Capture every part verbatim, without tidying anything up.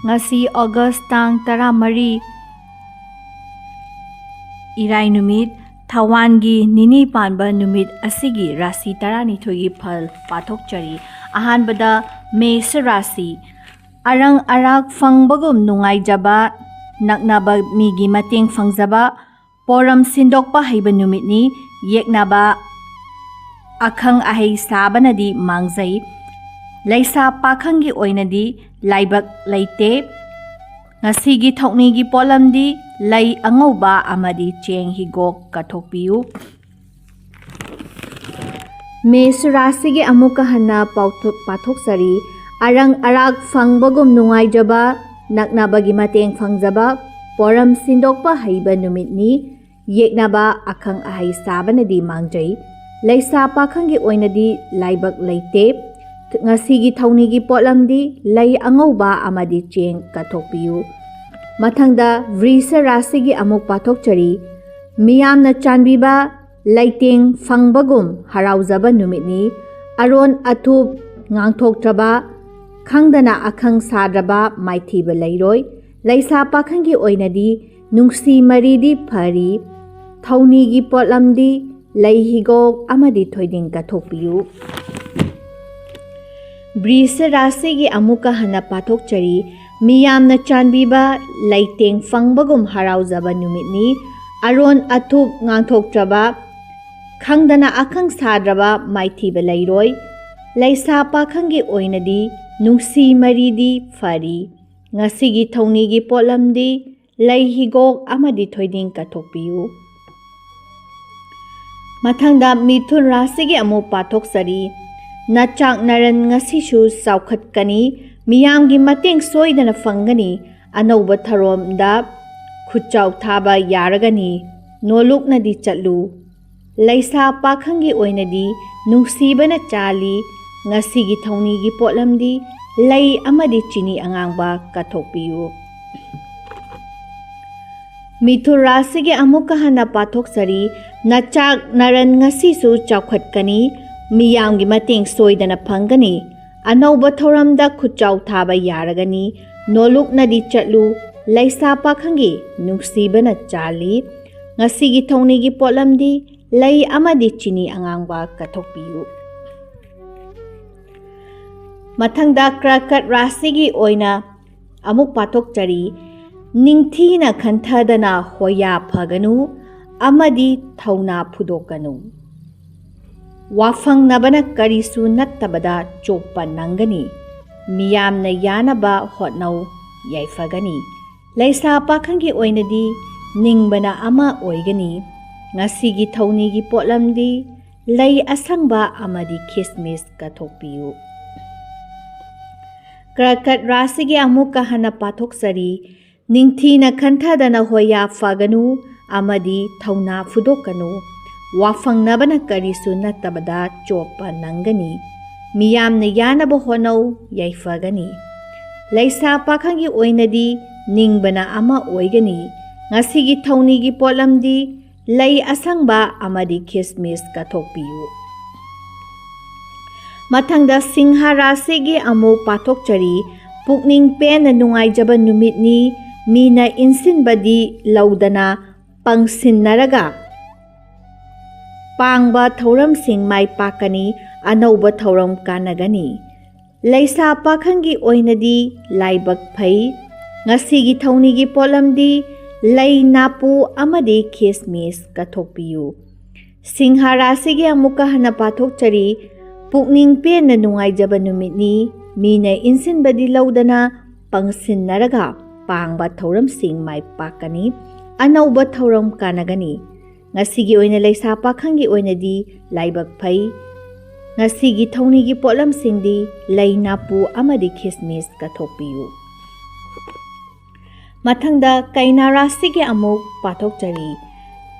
ꯉꯁꯤ August ꯇꯥꯡ ꯇꯔꯥꯃꯔꯤ, ꯏꯔꯥꯏ ꯅꯨꯃꯤꯠ, ꯊꯥꯋꯥꯟꯒꯤ ꯅꯤꯅꯤ ꯄꯥꯟꯕ ꯅꯨꯃꯤꯠ ꯑꯁꯤꯒꯤ ꯔꯥꯁꯤ ꯇꯔꯥꯅꯤꯊꯣꯏꯒꯤ ꯐꯜ ꯄꯥꯊꯣꯛꯆꯔꯤ꯫ ꯑꯍꯥꯟꯕꯗ ꯃꯦꯁ ꯔꯥꯁꯤ꯫ ꯑꯔꯪ ꯑꯔꯥꯛ ꯐꯪꯕꯒꯨꯝ ꯅꯨꯡꯉꯥꯏꯖꯕ, ꯅꯛꯅꯕ ꯃꯤꯒꯤ ꯃꯇꯦꯡ ꯐꯪꯖꯕ, ꯄꯣꯔꯝ ꯁꯤꯟꯗꯣꯛꯄ ꯍꯩꯕ ꯅꯨꯃꯤꯠꯅꯤ꯫ ꯌꯦꯛꯅꯕ ꯑꯈꯪ ꯑꯍꯩ ꯁꯥꯕꯅꯗꯤ ꯃꯥꯡꯖꯩ꯫ ꯂꯩꯁꯥ ꯄꯥꯈꯪꯒꯤ ꯑꯣꯏꯅꯗꯤ ꯂꯥꯏꯕꯛ ꯂꯩꯇꯦ꯫ ꯉꯁꯤꯒꯤ ꯊꯧꯅꯤꯒꯤ ꯄꯣꯠꯂꯝꯗꯤ ꯂꯩ ꯑꯉꯧꯕ ꯑꯃꯗꯤ ꯆꯦꯡ ꯍꯤꯒꯣꯛ ꯀꯠꯊꯣꯛꯄꯤꯌꯨ꯫ ꯃꯦꯁ ꯔꯥꯁꯤꯒꯤ ꯑꯃꯨꯛꯀ ꯍꯟꯅ ꯄꯥꯎꯊꯣꯛ-, ꯄꯥꯊꯣꯛꯆꯔꯤ꯫ ꯑꯔꯪ ꯑꯔꯥꯛ ꯐꯪꯕꯒꯨꯝ ꯅꯨꯡꯉꯥꯏꯖꯕ, ꯅꯛꯅꯕꯒꯤ ꯃꯇꯦꯡ ꯐꯪꯖꯕ, ꯄꯣꯔꯝ ꯁꯤꯟꯗꯣꯛꯄ ꯍꯩꯕ ꯅꯨꯃꯤꯠꯅꯤ꯫ ꯌꯦꯛꯅꯕ ꯑꯈꯪ ꯑꯍꯩ ꯁꯥꯕꯅꯗꯤ ꯃꯥꯡꯖꯩ꯫ ꯂꯩꯁꯥ ꯄꯥꯈꯪꯒꯤ ꯑꯣꯏꯅꯗꯤ ꯂꯥꯏꯕꯛ ꯂꯩꯇꯦ꯫ ꯉꯁꯤꯒꯤ ꯊꯧꯅꯤꯒꯤ ꯄꯣꯠꯂꯝꯗꯤ ꯂꯩ ꯑꯉꯧꯕ ꯑꯃꯗꯤ ꯆꯦꯡ ꯀꯠꯊꯣꯛꯄꯤꯌꯨ꯫ ꯃꯊꯪꯗ ꯕ꯭ꯔꯤꯁ ꯔꯥꯁꯤꯒꯤ ꯑꯃꯨꯛ ꯄꯥꯊꯣꯛꯆꯔꯤ꯫ ꯃꯤꯌꯥꯝꯅ ꯆꯥꯟꯕꯤꯕ, ꯂꯩꯇꯦꯡ ꯐꯪꯕꯒꯨꯝ ꯍꯔꯥꯎꯖꯕ ꯅꯨꯃꯤꯠꯅꯤ꯫ ꯑꯔꯣꯟ ꯑꯊꯨꯞ ꯉꯥꯡꯊꯣꯛꯇ꯭ꯔꯕ, ꯈꯪꯗꯅ ꯑꯈꯪ ꯁꯥꯗ꯭ꯔꯕ ꯃꯥꯏꯊꯤꯕ ꯂꯩꯔꯣꯏ꯫ ꯂꯩꯁꯥ ꯄꯥꯈꯪꯒꯤ ꯑꯣꯏꯅꯗꯤ ꯅꯨꯡꯁꯤ ꯃꯔꯤꯗꯤ ꯐꯔꯤ꯫ ꯊꯧꯅꯤꯒꯤ ꯄꯣꯠꯂꯝꯗꯤ ꯂꯩ ꯍꯤꯒꯣꯛ ꯑꯃꯗꯤ ꯊꯣꯏꯗꯤꯡ ꯀꯠꯊꯣꯛꯄꯤꯌꯨ꯫ ꯕ꯭ꯔꯤꯁ ꯔꯥꯁꯤꯒꯤ ꯑꯃꯨꯛꯀ ꯍꯟꯅ ꯄꯥꯊꯣꯛꯆꯔꯤ꯫ ꯃꯤꯌꯥꯝꯅ ꯆꯥꯟꯕꯤꯕ, ꯂꯩꯇꯦꯡ ꯐꯪꯕꯒꯨꯝ ꯍꯔꯥꯎꯖꯕ ꯅꯨꯃꯤꯠꯅꯤ꯫ ꯑꯔꯣꯟ ꯑꯊꯨꯞ ꯉꯥꯡꯊꯣꯛꯇ꯭ꯔꯕ, ꯈꯪꯗꯅ ꯑꯈꯪ ꯁꯥꯗ꯭ꯔꯕ ꯃꯥꯏꯊꯤꯕ ꯂꯩꯔꯣꯏ꯫ ꯂꯩꯁꯥ ꯄꯥꯈꯪꯒꯤ ꯑꯣꯏꯅꯗꯤ ꯅꯨꯡꯁꯤ ꯃꯔꯤꯗꯤ ꯐꯔꯤ꯫ ꯉꯁꯤꯒꯤ ꯊꯧꯅꯤꯒꯤ ꯄꯣꯠꯂꯝꯗꯤ ꯂꯩ ꯍꯤꯒꯣꯛ ꯑꯃꯗꯤ ꯊꯣꯏꯗꯤꯡ ꯀꯠꯊꯣꯛꯄꯤꯌꯨ꯫ ꯃꯊꯪꯗ ꯃꯤꯊꯨꯟ ꯔꯥꯁꯤꯒꯤ ꯑꯃꯨꯛ ꯄꯥꯊꯣꯛꯆꯔꯤ꯫ ꯅꯆꯥꯛ ꯅꯔꯟ ꯉꯁꯤꯁꯨ ꯆꯥꯎꯈꯠꯀꯅꯤ꯫ ꯃꯤꯌꯥꯝꯒꯤ ꯃꯇꯦꯡ ꯁꯣꯏꯗꯅ ꯐꯪꯒꯅꯤ꯫ ꯑꯅꯧꯕ ꯊꯧꯔꯝꯗ ꯈꯨꯠꯆꯥꯎ ꯊꯥꯕ ꯌꯥꯔꯒꯅꯤ꯫ ꯅꯣꯂꯨꯛꯅꯗꯤ ꯆꯠꯂꯨ꯫ ꯂꯩꯁꯥ ꯄꯥꯈꯪꯒꯤ ꯑꯣꯏꯅꯗꯤ ꯅꯨꯡꯁꯤꯕꯅ ꯆꯥꯜꯂꯤ꯫ ꯉꯁꯤꯒꯤ ꯊꯧꯅꯤꯒꯤ ꯄꯣꯠꯂꯝꯗꯤ ꯂꯩ ꯑꯃꯗꯤ ꯆꯤꯅꯤ ꯑꯉꯥꯡꯕ ꯀꯠꯊꯣꯛꯄꯤꯌꯨ꯫ ꯃꯤꯊꯨꯟ ꯔꯥꯁꯤꯒꯤ ꯑꯃꯨꯛꯀ ꯍꯟꯅ ꯄꯥꯊꯣꯛꯆꯔꯤ꯫ ꯅꯆꯥꯛ ꯅꯔꯟ ꯉꯁꯤꯁꯨ ꯆꯥꯎꯈꯠꯀꯅꯤ꯫ ꯃꯤꯌꯥꯝꯒꯤ ꯃꯇꯦꯡ ꯁꯣꯏꯗꯅ ꯐꯪꯒꯅꯤ꯫ ꯑꯅꯧꯕ ꯊꯧꯔꯝꯗ ꯈꯨꯠꯆꯥꯎ ꯊꯥꯕ ꯌꯥꯔꯒꯅꯤ꯫ ꯅꯣꯂꯨꯛꯅꯗꯤ ꯆꯠꯂꯨ, ꯂꯩꯁꯥ ꯄꯥꯈꯪꯒꯤ ꯅꯨꯡꯁꯤꯕꯅ ꯆꯥꯜꯂꯤ꯫ ꯉꯁꯤꯒꯤ ꯊꯧꯅꯤꯒꯤ ꯄꯣꯠꯂꯝꯗꯤ ꯂꯩ ꯑꯃꯗꯤ ꯆꯤꯅꯤ ꯑꯉꯥꯡꯕ ꯀꯠꯊꯣꯛꯄꯤꯌꯨ꯫ ꯃꯊꯪꯗ ꯀ꯭ꯔꯀꯠ ꯔꯥꯁꯤꯒꯤ ꯑꯣꯏꯅ ꯑꯃꯨꯛ ꯄꯥꯊꯣꯛꯆꯔꯤ꯫ ꯅꯤꯡꯊꯤꯅ ꯈꯟꯊꯗꯅ ꯍꯣꯌꯥ ꯐꯒꯅꯨ ꯑꯃꯗꯤ ꯊꯧꯅꯥ ꯐꯨꯗꯣꯛꯀꯅꯨ꯫ ꯋꯥꯐꯪꯅꯕꯅ ꯀꯔꯤꯁꯨ ꯅꯠꯇꯕꯗ ꯆꯣꯞꯄ ꯅꯪꯒꯅꯤ꯫ ꯃꯤꯌꯥꯝꯅ ꯌꯥꯅꯕ ꯍꯣꯠꯅꯧ, ꯌꯥꯏꯐꯒꯅꯤ꯫ ꯂꯩꯁꯥ ꯄꯥꯈꯪꯒꯤ ꯑꯣꯏꯅꯗꯤ ꯅꯤꯡꯕꯅ ꯑꯃ ꯑꯣꯏꯒꯅꯤ꯫ ꯉꯁꯤꯒꯤ ꯊꯧꯅꯤꯒꯤ ꯄꯣꯠꯂꯝꯗꯤ ꯂꯩ ꯑꯁꯪꯕ ꯑꯃꯗꯤ ꯈꯤꯁꯃꯤꯁ ꯀꯠꯊꯣꯛꯄꯤꯌꯨ꯫ ꯀ꯭ꯔꯀꯠ ꯔꯥꯁꯤꯒꯤ ꯑꯃꯨꯛꯀ ꯍꯟꯅ ꯄꯥꯊꯣꯛꯆꯔꯤ꯫ ꯅꯤꯡꯊꯤꯅ ꯈꯟꯊꯗꯅ ꯍꯣꯌꯥ ꯐꯒꯅꯨ ꯑꯃꯗꯤ ꯊꯧꯅꯥ ꯐꯨꯗꯣꯛꯀꯅꯨ꯫ ꯋꯥꯐꯪꯅꯕꯅ ꯀꯔꯤꯁꯨ ꯅꯠꯇꯕꯗ ꯆꯣꯞꯄ ꯅꯪꯒꯅꯤ꯫ ꯃꯤꯌꯥꯝꯅ ꯌꯥꯅꯕ ꯍꯣꯠꯅꯧ, ꯌꯥꯏꯐꯒꯅꯤ꯫ ꯂꯩꯁꯥ ꯄꯥꯈꯪꯒꯤ ꯑꯣꯏꯅꯗꯤ ꯅꯤꯡꯕꯅ ꯑꯃ ꯑꯣꯏꯒꯅꯤ꯫ ꯉꯁꯤꯒꯤ ꯊꯧꯅꯤꯒꯤ ꯄꯣꯠꯂꯝꯗꯤ ꯂꯩ ꯑꯁꯪꯕ ꯑꯃꯗꯤ ꯈꯤꯁꯃꯤꯁ ꯀꯠꯊꯣꯛꯄꯤꯌꯨ꯫ ꯃꯊꯪꯗ ꯁꯤꯡꯍ ꯔꯥꯁꯤꯒꯤ ꯑꯃꯨꯛ ꯄꯥꯊꯣꯛꯆꯔꯤ꯫ ꯄꯨꯛꯅꯤꯡ ꯄꯦꯟꯅ ꯅꯨꯡꯉꯥꯏꯖꯕ ꯅꯨꯃꯤꯠꯅꯤ꯫ ꯃꯤꯅ ꯏꯟꯁꯤꯟꯕꯗꯤ ꯂꯧꯗꯅ ꯄꯪꯁꯤꯟꯅꯔꯒ ꯄꯥꯡꯕ ꯊꯧꯔꯝꯁꯤꯡ ꯃꯥꯏ ꯄꯥꯛꯀꯅꯤ꯫ ꯑꯅꯧꯕ ꯊꯧꯔꯝ ꯀꯥꯟꯅꯒꯅꯤ꯫ ꯂꯩꯁꯥ ꯄꯥꯈꯪꯒꯤ ꯑꯣꯏꯅꯗꯤ ꯂꯥꯏꯕꯛ ꯐꯩ꯫ ꯉꯁꯤꯒꯤ ꯊꯧꯅꯤꯒꯤ ꯄꯣꯠꯂꯝꯗꯤ ꯂꯩ ꯅꯥꯄꯨ ꯑꯃꯗꯤ ꯈꯤꯁꯃꯤꯁ ꯀꯠꯊꯣꯛꯄꯤꯌꯨ꯫ ꯁꯤꯡꯍ ꯔꯥꯁꯤꯒꯤ ꯑꯃꯨꯛꯀ ꯍꯟꯅ ꯄꯥꯊꯣꯛꯆꯔꯤ꯫ ꯄꯨꯛꯅꯤꯡ ꯄꯦꯟꯅ ꯅꯨꯡꯉꯥꯏꯖꯕ ꯅꯨꯃꯤꯠꯅꯤ꯫ ꯃꯤꯅ ꯏꯟꯁꯤꯟꯕꯗꯤ ꯂꯧꯗꯅ ꯄꯪꯁꯤꯟꯅꯔꯒ ꯄꯥꯡꯕ ꯊꯧꯔꯝꯁꯤꯡ ꯃꯥꯏ ꯄꯥꯛꯀꯅꯤ꯫ ꯑꯅꯧꯕ ꯊꯧꯔꯝ ꯀꯥꯟꯅꯒꯅꯤ꯫ ꯉꯁꯤꯒꯤ ꯑꯣꯏꯅ ꯂꯩꯁꯥ ꯄꯥꯈꯪꯒꯤ ꯑꯣꯏꯅꯗꯤ ꯂꯥꯏꯕꯛ ꯐꯩ꯫ ꯉꯁꯤꯒꯤ ꯊꯧꯅꯤꯒꯤ ꯄꯣꯠꯂꯝꯁꯤꯡꯗꯤ ꯂꯩ ꯅꯥꯄꯨ ꯑꯃꯗꯤ ꯈꯤꯁꯃꯤꯁ ꯀꯠꯊꯣꯛꯄꯤꯌꯨ꯫ ꯃꯊꯪꯗ ꯀꯩꯅꯥ ꯔꯥꯁꯤꯒꯤ ꯑꯃꯨꯛ ꯄꯥꯊꯣꯛꯆꯔꯤ꯫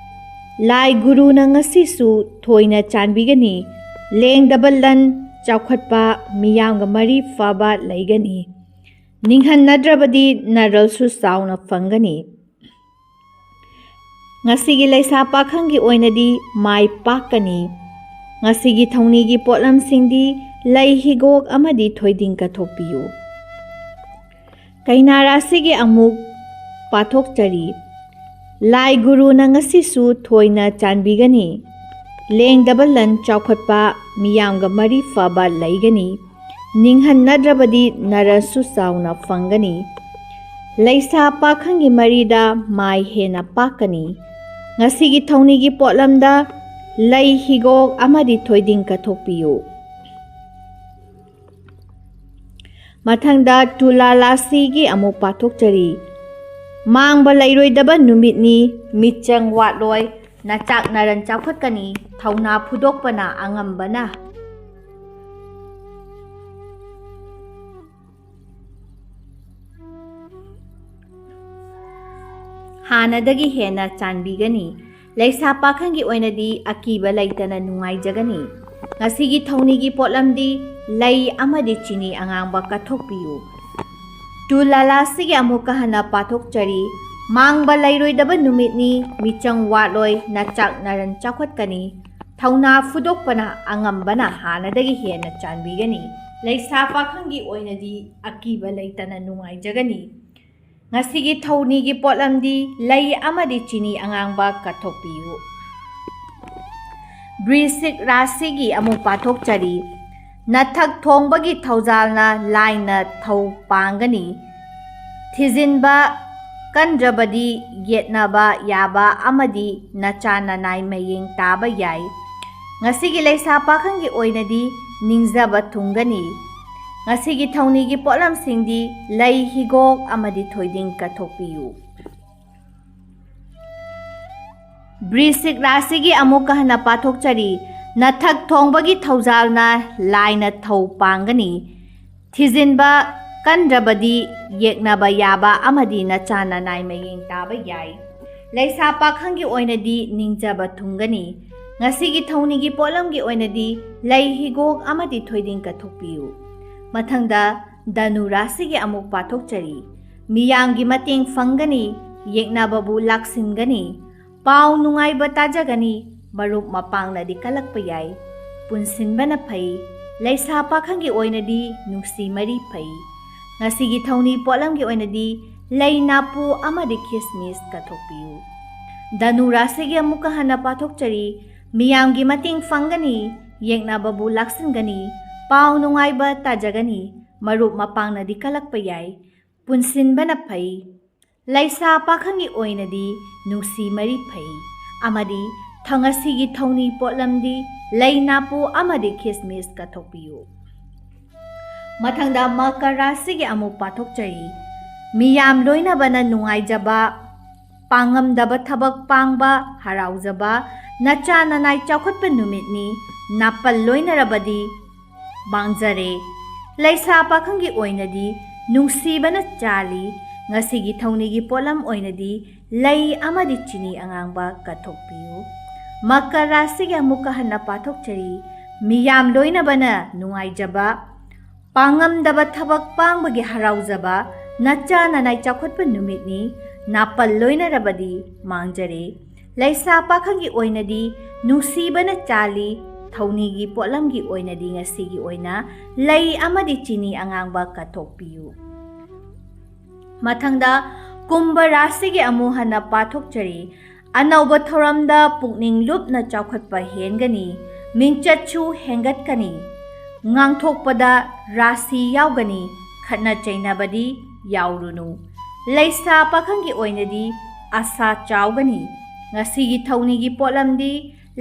ꯂꯥꯏ ꯒꯨꯔꯨꯅ ꯉꯁꯤꯁꯨ ꯊꯣꯏꯅ ꯆꯥꯟꯕꯤꯒꯅꯤ꯫ ꯂꯦꯡꯗꯕ ꯂꯟ, ꯆꯥꯎꯈꯠꯄ, ꯃꯤꯌꯥꯝꯒ ꯃꯔꯤ ꯐꯕ ꯂꯩꯒꯅꯤ꯫ ꯅꯤꯡꯍꯟꯅꯗ꯭ꯔꯕꯗꯤ ꯅꯔꯜꯁꯨ ꯆꯥꯎꯅ ꯐꯪꯒꯅꯤ꯫ ꯉꯁꯤꯒꯤ ꯂꯩꯁꯥ ꯄꯥꯈꯪꯒꯤ ꯑꯣꯏꯅꯗꯤ ꯃꯥꯏ ꯄꯥꯛꯀꯅꯤ꯫ ꯉꯁꯤꯒꯤ ꯊꯧꯅꯤꯒꯤ ꯄꯣꯠꯂꯝꯁꯤꯡꯗꯤ ꯂꯩ ꯍꯤꯒꯣꯛ ꯑꯃꯗꯤ ꯊꯣꯏꯗꯤꯡ ꯀꯠꯊꯣꯛꯄꯤꯌꯨ꯫ ꯀꯩꯅꯥ ꯔꯥꯁꯤꯒꯤ ꯑꯃꯨꯛ ꯄꯥꯊꯣꯛꯆꯔꯤ꯫ ꯂꯥꯏ ꯒꯨꯔꯨꯅ ꯉꯁꯤꯁꯨ ꯊꯣꯏꯅ ꯆꯥꯟꯕꯤꯒꯅꯤ꯫ ꯂꯦꯡꯗꯕ ꯂꯟ ꯆꯥꯎꯈꯠꯄ, ꯃꯤꯌꯥꯝꯒ ꯃꯔꯤ ꯐꯕ ꯂꯩꯒꯅꯤ꯫ ꯅꯤꯡꯍꯟꯅꯗ꯭ꯔꯕꯗꯤ ꯅꯔꯁꯨ ꯆꯥꯎꯅ ꯐꯪꯒꯅꯤ꯫ ꯂꯩꯁꯥ ꯄꯥꯈꯪꯒꯤ ꯃꯔꯤꯗ ꯃꯥꯏ ꯍꯦꯟꯅ ꯄꯥꯛꯀꯅꯤ꯫ ꯉꯁꯤꯒꯤ ꯊꯧꯅꯤꯒꯤ ꯄꯣꯠꯂꯝꯗ ꯂꯩ, ꯍꯤꯒꯣꯛ ꯑꯃꯗꯤ ꯊꯣꯏꯗꯤꯡ ꯀꯠꯊꯣꯛꯄꯤꯌꯨ꯫ ꯃꯊꯪꯗ ꯇꯨꯂꯥ ꯔꯥꯁꯤꯒꯤ ꯑꯃꯨꯛ ꯄꯥꯊꯣꯛꯆꯔꯤ꯫ ꯃꯥꯡꯕ ꯂꯩꯔꯣꯏꯗꯕ ꯅꯨꯃꯤꯠꯅꯤ, ꯃꯤꯆꯪ ꯋꯥꯠꯂꯣꯏ, ꯅꯆꯥꯛ ꯅꯔꯟ ꯆꯥꯎꯈꯠꯀꯅꯤ, ꯊꯧꯅꯥ ꯐꯨꯗꯣꯛꯄꯅ ꯑꯉꯝꯕꯅ꯫ ꯍꯥꯟꯅꯗꯒꯤ ꯍꯦꯟꯅ ꯆꯥꯟꯕꯤꯒꯅꯤ꯫ ꯂꯩꯁꯥ ꯄꯥꯈꯪꯒꯤ ꯑꯣꯏꯅꯗꯤ ꯑꯀꯤꯕ ꯂꯩꯇꯅ ꯅꯨꯡꯉꯥꯏꯖꯒꯅꯤ꯫ ꯉꯁꯤꯒꯤ ꯊꯧꯅꯤꯒꯤ ꯄꯣꯠꯂꯝꯗꯤ ꯂꯩ ꯑꯃꯗꯤ ꯆꯤꯅꯤ ꯑꯉꯥꯡꯕ ꯀꯠꯊꯣꯛꯄꯤꯌꯨ꯫ ꯇꯨꯂꯥ ꯔꯥꯁꯤꯒꯤ ꯑꯃꯨꯛꯀ ꯍꯟꯅ ꯄꯥꯊꯣꯛꯆꯔꯤ꯫ ꯃꯥꯡꯕ ꯂꯩꯔꯣꯏꯗꯕ ꯅꯨꯃꯤꯠꯅꯤ, ꯃꯤꯆꯪ ꯋꯥꯠꯂꯣꯏ, ꯅꯆꯥꯛ ꯅꯔꯟ ꯆꯥꯎꯈꯠꯀꯅꯤ꯫ ꯊꯧꯅꯥ ꯐꯨꯗꯣꯛꯄꯅ ꯑꯉꯝꯕꯅ ꯍꯥꯟꯅꯗꯒꯤ ꯍꯦꯟꯅ ꯆꯥꯟꯕꯤꯒꯅꯤ꯫ ꯂꯩꯁꯥ ꯄꯥꯈꯪꯒꯤ ꯑꯣꯏꯅꯗꯤ ꯑꯀꯤꯕ ꯂꯩꯇꯅ ꯅꯨꯡꯉꯥꯏꯖꯒꯅꯤ꯫ ꯉꯁꯤꯒꯤ ꯊꯧꯅꯤꯒꯤ ꯄꯣꯠꯂꯝꯗꯤ ꯂꯩ ꯑꯃꯗꯤ ꯆꯤꯅꯤ ꯑꯉꯥꯡꯕ ꯀꯠꯊꯣꯛꯄꯤꯌꯨ꯫ ꯕ꯭ꯔꯤꯁꯤꯛ ꯔꯥꯁꯤꯒꯤ ꯑꯃꯨꯛ ꯄꯥꯊꯣꯛꯆꯔꯤ꯫ ꯅꯊꯛ ꯊꯣꯡꯕꯒꯤ ꯊꯧꯖꯥꯜꯅ ꯂꯥꯏꯅ ꯊꯧ ꯄꯥꯡꯒꯅꯤ꯫ ꯊꯤꯖꯤꯟꯕ ꯀꯟꯗ꯭ꯔꯕꯗꯤ ꯌꯦꯠꯅꯕ ꯌꯥꯕ ꯑꯃꯗꯤ ꯅꯆꯥ ꯅꯅꯥꯏ ꯃꯌꯦꯡ ꯇꯥꯕ ꯌꯥꯏ꯫ ꯉꯁꯤꯒꯤ ꯂꯩꯁꯥ ꯄꯥꯈꯪꯒꯤ ꯑꯣꯏꯅꯗꯤ ꯅꯤꯡꯖꯕ ꯊꯨꯡꯒꯅꯤ꯫ ꯉꯁꯤꯒꯤ ꯊꯧꯅꯤꯒꯤ ꯄꯣꯠꯂꯝꯁꯤꯡꯗꯤ ꯂꯩ, ꯍꯤꯒꯣꯛ ꯑꯃꯗꯤ ꯊꯣꯏꯗꯤꯡ ꯀꯠꯊꯣꯛꯄꯤꯌꯨ꯫ ꯕ꯭ꯔꯤꯁꯤꯛ ꯔꯥꯁꯤꯒꯤ ꯑꯃꯨꯛꯀ ꯍꯟꯅ ꯄꯥꯊꯣꯛꯆꯔꯤ꯫ ꯅꯊꯛ ꯊꯣꯡꯕꯒꯤ ꯊꯧꯖꯥꯜꯅ ꯂꯥꯏꯅ ꯊꯧ ꯄꯥꯡꯒꯅꯤ꯫ ꯊꯤꯖꯤꯟꯕ ꯀꯟꯗ꯭ꯔꯕꯗꯤ ꯌꯦꯛꯅꯕ ꯌꯥꯕ ꯑꯃꯗꯤ ꯅꯆꯥ ꯅꯅꯥꯏ ꯃꯌꯦꯡ ꯇꯥꯕ ꯌꯥꯏ꯫ ꯂꯩꯁꯥ ꯄꯥꯈꯪꯒꯤ ꯑꯣꯏꯅꯗꯤ ꯅꯤꯡꯖꯕ ꯊꯨꯡꯒꯅꯤ꯫ ꯉꯁꯤꯒꯤ ꯊꯧꯅꯤꯒꯤ ꯄꯣꯠꯂꯝꯒꯤ ꯑꯣꯏꯅꯗꯤ ꯂꯩ, ꯍꯤꯒꯣꯛ ꯑꯃꯗꯤ ꯊꯣꯏꯗꯤꯡ ꯀꯠꯊꯣꯛꯄꯤꯌꯨ꯫ ꯃꯊꯪꯗ ꯙꯅꯨ ꯔꯥꯁꯤꯒꯤ ꯑꯃꯨꯛ ꯄꯥꯊꯣꯛꯆꯔꯤ꯫ ꯃꯤꯌꯥꯝꯒꯤ ꯃꯇꯦꯡ ꯐꯪꯒꯅꯤ, ꯌꯦꯛꯅꯕꯕꯨ ꯂꯥꯛꯁꯤꯟꯒꯅꯤ꯫ ꯄꯥꯎ ꯅꯨꯡꯉꯥꯏꯕ ꯇꯥꯖꯒꯅꯤ, ꯃꯔꯨꯞ ꯃꯄꯥꯡꯅꯗꯤ ꯀꯜꯂꯛꯄ ꯌꯥꯏ꯫ ꯄꯨꯟꯁꯤꯟꯕꯅ ꯐꯩ꯫ ꯂꯩꯁꯥ ꯄꯥꯈꯪꯒꯤ ꯑꯣꯏꯅꯗꯤ ꯅꯨꯡꯁꯤ ꯃꯔꯤ ꯐꯩ꯫ ꯉꯁꯤꯒꯤ ꯊꯧꯅꯤ ꯄꯣꯠꯂꯝꯒꯤ ꯑꯣꯏꯅꯗꯤ ꯂꯩ ꯅꯥꯄꯨ ꯑꯃꯗꯤ ꯈꯤꯁꯃꯤꯁ ꯀꯠꯊꯣꯛꯄꯤꯌꯨ꯫ ꯙꯅꯨ ꯔꯥꯁꯤꯒꯤ ꯑꯃꯨꯛꯀ ꯍꯟꯅ ꯄꯥꯊꯣꯛꯆꯔꯤ, ꯃꯤꯌꯥꯝꯒꯤ ꯃꯇꯦꯡ ꯐꯪꯒꯅꯤ, ꯌꯦꯛꯅꯕꯕꯨ ꯂꯥꯛꯁꯤꯟꯒꯅꯤ, ꯄꯥꯎ ꯅꯨꯡꯉꯥꯏꯕ ꯇꯥꯖꯒꯅꯤ, ꯃꯔꯨꯞ ꯃꯄꯥꯡꯅꯗꯤ ꯀꯜꯂꯛꯄ ꯌꯥꯏ, ꯄꯨꯟꯁꯤꯟꯕꯅ ꯐꯩ꯫ ꯂꯩꯁꯥ ꯄꯥꯈꯪꯒꯤ ꯑꯣꯏꯅꯗꯤ ꯅꯨꯡꯁꯤ ꯃꯔꯤ ꯐꯩ ꯑꯃꯗꯤ ꯊ-, ꯉꯁꯤꯒꯤ ꯊꯧꯅꯤ ꯄꯣꯠꯂꯝꯗꯤ ꯂꯩ ꯅꯥꯄꯨ ꯑꯃꯗꯤ ꯈꯤꯁꯃꯤꯁ ꯀꯠꯊꯣꯛꯄꯤꯌꯨ꯫ ꯃꯊꯪꯗ ꯃꯀꯔ ꯔꯥꯁꯤꯒꯤ ꯑꯃꯨꯛ ꯄꯥꯊꯣꯛꯆꯔꯤ꯫ ꯃꯤꯌꯥꯝ ꯂꯣꯏꯅꯕꯅ ꯅꯨꯡꯉꯥꯏꯖꯕ, ꯄꯥꯡꯉꯝꯗꯕ ꯊꯕꯛ ꯄꯥꯡꯕ, ꯍꯔꯥꯎꯖꯕ, ꯅꯆꯥ ꯅꯅꯥꯏ ꯆꯥꯎꯈꯠꯄ ꯅꯨꯃꯤꯠꯅꯤ, ꯅꯥꯄꯜ ꯂꯣꯏꯅꯔꯕꯗꯤ ꯃꯥꯡꯖꯔꯦ꯫ ꯂꯩꯁꯥ ꯄꯥꯈꯪꯒꯤ ꯑꯣꯏꯅꯗꯤ ꯅꯨꯡꯁꯤꯕꯅ ꯆꯥꯜꯂꯤ꯫ ꯉꯁꯤꯒꯤ ꯊꯧꯅꯤꯒꯤ ꯄꯣꯠꯂꯝ ꯑꯣꯏꯅꯗꯤ ꯂꯩ ꯑꯃꯗꯤ ꯆꯤꯅꯤ ꯑꯉꯥꯡꯕ ꯀꯠꯊꯣꯛꯄꯤꯌꯨ꯫ ꯃꯀꯔ ꯔꯥꯁꯤꯒꯤ ꯑꯃꯨꯛꯀ ꯍꯟꯅ ꯄꯥꯊꯣꯛꯆꯔꯤ꯫ ꯃꯤꯌꯥꯝ ꯂꯣꯏꯅꯕꯅ ꯅꯨꯡꯉꯥꯏꯖꯕ, ꯄꯥꯡꯉꯝꯗꯕ ꯊꯕꯛ ꯄꯥꯡꯕꯒꯤ ꯍꯔꯥꯎꯖꯕ, ꯅꯆꯥ ꯅꯅꯥꯏ ꯆꯥꯎꯈꯠꯄ ꯅꯨꯃꯤꯠꯅꯤ, ꯅꯥꯄꯜ ꯂꯣꯏꯅꯔꯕꯗꯤ ꯃꯥꯡꯖꯔꯦ꯫ ꯂꯩꯁꯥ ꯄꯥꯈꯪꯒꯤ ꯑꯣꯏꯅꯗꯤ ꯅꯨꯡꯁꯤꯕꯅ ꯆꯥꯜꯂꯤ꯫ ꯊꯧꯅꯤꯒꯤ ꯄꯣꯠꯂꯝꯒꯤ ꯑꯣꯏꯅꯗꯤ ꯉꯁꯤꯒꯤ ꯑꯣꯏꯅ ꯂꯩ ꯑꯃꯗꯤ ꯆꯤꯅꯤ ꯑꯉꯥꯡꯕ ꯀꯠꯊꯣꯛꯄꯤꯌꯨ꯫ ꯃꯊꯪꯗ ꯀꯨꯝꯚ ꯔꯥꯁꯤꯒꯤ ꯑꯃꯨꯛ ꯍꯟꯅ ꯄꯥꯊꯣꯛꯆꯔꯤ꯫ ꯑꯅꯧꯕ ꯊꯧꯔꯝꯗ ꯄꯨꯛꯅꯤꯡ ꯂꯨꯞꯅ ꯆꯥꯎꯈꯠꯄ ꯍꯦꯟꯒꯅꯤ, ꯃꯤꯡꯆꯠꯁꯨ ꯍꯦꯟꯒꯠꯀꯅꯤ꯫ ꯉꯥꯡꯊꯣꯛꯄꯗ ꯔꯥꯁꯤ ꯌꯥꯎꯒꯅꯤ, ꯈꯠꯅ ꯆꯩꯅꯕꯗꯤ ꯌꯥꯎꯔꯨꯅꯨ꯫ ꯂꯩꯁꯥ ꯄꯥꯈꯪꯒꯤ ꯑꯣꯏꯅꯗꯤ ꯑꯁꯥ ꯆꯥꯎꯒꯅꯤ꯫ ꯉꯁꯤꯒꯤ ꯊꯧꯅꯤꯒꯤ ꯄꯣꯠꯂꯝꯗꯤ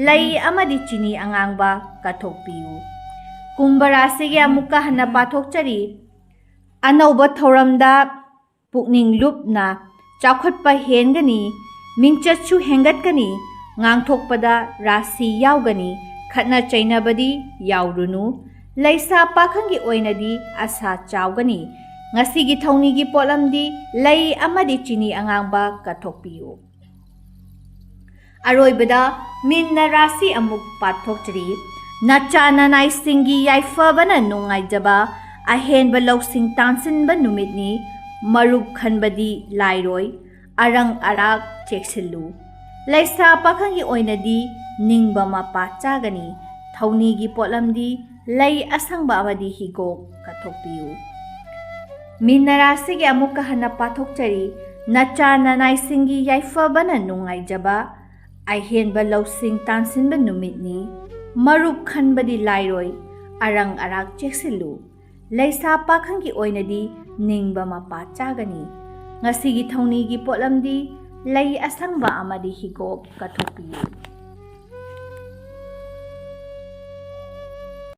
ꯂꯩ ꯑꯃꯗꯤ ꯆꯤꯅꯤ ꯑꯉꯥꯡꯕ ꯀꯠꯊꯣꯛꯄꯤꯌꯨ꯫ ꯀꯨꯝꯚ ꯔꯥꯁꯤꯒꯤ ꯑꯃꯨꯛꯀ ꯍꯟꯅ ꯄꯥꯊꯣꯛꯆꯔꯤ꯫ ꯑꯅꯧꯕ ꯊꯧꯔꯝꯗ ꯄꯨꯛꯅꯤꯡ ꯂꯨꯞꯅ ꯆꯥꯎꯈꯠꯄ ꯍꯦꯟꯒꯅꯤ, ꯃꯤꯡꯆꯠꯁꯨ ꯍꯦꯟꯒꯠꯀꯅꯤ, ꯉꯥꯡꯊꯣꯛꯄꯗ ꯔꯥꯁꯤ ꯌꯥꯎꯒꯅꯤ, ꯈꯠꯅ ꯆꯩꯅꯕꯗꯤ ꯌꯥꯎꯔꯨꯅꯨ꯫ ꯂꯩꯁꯥ ꯄꯥꯈꯪꯒꯤ ꯑꯣꯏꯅꯗꯤ ꯑꯁꯥ ꯆꯥꯎꯒꯅꯤ꯫ ꯉꯁꯤꯒꯤ ꯊꯧꯅꯤꯒꯤ ꯄꯣꯠꯂꯝꯗꯤ ꯂꯩ ꯑꯃꯗꯤ ꯆꯤꯅꯤ ꯑꯉꯥꯡꯕ ꯀꯠꯊꯣꯛꯄꯤꯌꯨ꯫ ꯑꯔꯣꯏꯕꯗ ꯃꯤꯟꯅ ꯔꯥꯁꯤ ꯑꯃꯨꯛ ꯄꯥꯊꯣꯛꯆꯔꯤ꯫ ꯅꯆꯥ ꯅꯅꯥꯏꯁꯤꯡꯒꯤ ꯌꯥꯏꯐꯕꯅ ꯅꯨꯡꯉꯥꯏꯖꯕ, ꯑꯍꯦꯟꯕ ꯂꯧꯁꯤꯡ ꯇꯥꯟꯁꯤꯟꯕ ꯅꯨꯃꯤꯠꯅꯤ꯫ ꯃꯔꯨꯞ ꯈꯟꯕꯗꯤ ꯂꯥꯏꯔꯣꯏ, ꯑꯔꯪ ꯑꯔꯥꯛ ꯆꯦꯛꯁꯤꯜꯂꯨ꯫ ꯂꯩꯁꯥ ꯄꯥꯈꯪꯒꯤ ꯑꯣꯏꯅꯗꯤ ꯅꯤꯡꯕ ꯃꯄꯥ ꯆꯥꯒꯅꯤ꯫ ꯊꯧꯅꯤꯒꯤ ꯄꯣꯠꯂꯝꯗꯤ ꯂꯩ ꯑꯁꯪꯕ ꯑꯃꯗꯤ ꯍꯤꯒꯣꯛ ꯀꯠꯊꯣꯛꯄꯤꯌꯨ꯫ ꯃꯤꯅꯔꯥꯁꯤꯒꯤ ꯑꯃꯨꯛꯀ ꯍꯟꯅ ꯄꯥꯊꯣꯛꯆꯔꯤ꯫ ꯅꯆꯥ ꯅꯅꯥꯏꯁꯤꯡꯒꯤ ꯌꯥꯏꯐꯕꯅ ꯅꯨꯡꯉꯥꯏꯖꯕ ꯑꯍꯦꯟꯕ ꯂꯧꯁꯤꯡ ꯇꯥꯟꯁꯤꯟꯕ ꯅꯨꯃꯤꯠꯅꯤ꯫ ꯃꯔꯨꯞ ꯈꯟꯕꯗꯤ ꯂꯥꯏꯔꯣꯏ, ꯑꯔꯪ ꯑꯔꯥꯛ ꯆꯦꯛꯁꯤꯜꯂꯨ꯫ ꯂꯩꯁꯥ ꯄꯥꯈꯪꯒꯤ ꯑꯣꯏꯅꯗꯤ ꯅꯤꯡꯕ ꯃꯄꯥ ꯆꯥꯒꯅꯤ꯫ ꯉꯁꯤꯒꯤ ꯊꯧꯅꯤꯒꯤ ꯄꯣꯠꯂꯝꯗꯤ ꯂꯩ ꯑꯁꯪꯕ ꯑꯃꯗꯤ ꯍꯤꯒꯣꯛ ꯀꯠꯊꯣꯛꯄꯤꯌꯨ꯫